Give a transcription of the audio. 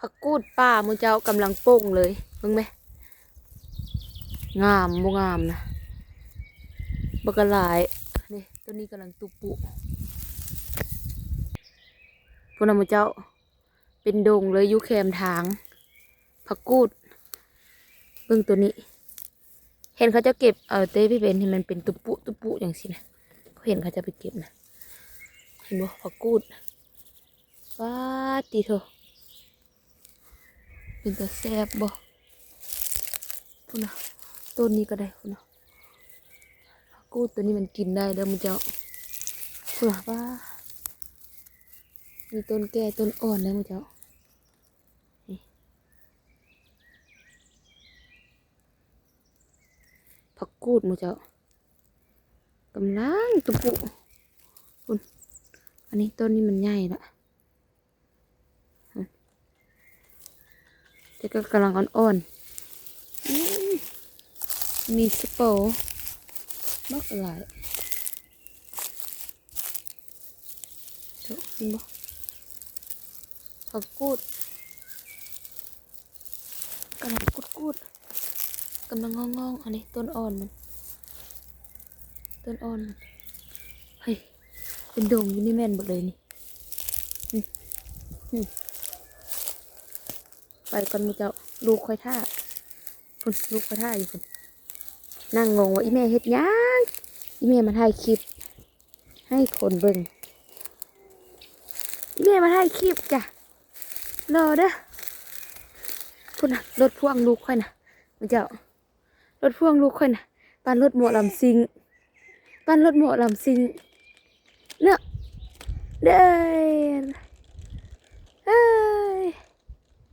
ຜັກກູດປ່າໝູ່ເຈົ້າກຳລັງປົ່ງເລີຍ ເບິ່ງແມ ງາມບໍ່ງາມນະ ບັກຫຼາຍ. ນີ້ ຕົ້ນນີ້ກຳລັງຕຸປຸ ພຸ້ນນະໝູ່ເຈົ້າ ເປັນດົງເລີຍຢູ່ແຄມທາງ ຜັກກູດ. ເບິ່ງໂຕນີ້ ເຫັນເຂົາເຈົ້າເກັບເອົາແຕ່ໄປເປັນ ໃຫ້ມັນເປັນຕຸປຸ ຕຸປຸຈັ່ງຊີ້ນະ ເຫັນເຂົາເຈົ້າໄປເກັບນະ ເຫັນບໍ່ ຜັກກູດ. ປາດຕິໂທ ເປັນຕາແຊບບໍ່ ພຸ້ນນະ ຕົ້ນນີ້ກໍໄດ້ພຸ້ນນະ. ຜັກກູດໂຕນີ້ມັນກິນໄດ້ເດີໝູ່ເຈົ້າ ພຸ້ນນະ ປາດ ມີຕົ້ນແກ່ຕົ້ນອ່ອນເດີໝູ່ເຈົ້າ ນີ້ ຜັກກູດໝູ່ເຈົ້າ ກຳລັງຕຸປຸ ພຸ້ນ ອັນນີ້ຕົ້ນນີ້ມັນໃຫຍ່ລະ ແຕ່ກໍກຳລັງອ່ອນໆ ອືມ ມີສະໂປ ບັກຫຼາຍ ໂຕ ເຫັນບໍ່ ຜັກກູດ ກຳລັງກູດໆ ກຳລັງງອງໆ ອັນນີ້ຕົ້ນອ່ອນມັນ ຕົ້ນອ່ອນມັນ ເຮີ້ຍ ເປັນດົງຢູ່ນີ້ແມ່ນເບິດເລີຍນີ້ ອືມ ອືມ ໄປກ່ອນໝູ່ເຈົ້າ ລູກຂ້ອຍຖ້າ ພຸ້ນ ລູກຂ້ອຍຖ້າຢູ່ພຸ້ນ ນັ່ງງົງວ່າອີ່ແມ່ເຮັດຫຍັງ ອີ່ແມ່ມາຖ່າຍຄລິບໃຫ້ຄົນເບິ່ງ ອີ່ແມ່ມາຖ່າຍຄລິບຈ້ະ ລໍເດີ ພຸ້ນນະ ລົດພ່ວງລູກຂ້ອຍນະ ໝູ່ເຈົ້າ ລົດພ່ວງລູກຂ້ອຍນະ ປານລົດໝໍລຳຊິງ ປານລົດໝໍລຳຊິງເນາະ ເດີ ເອີ.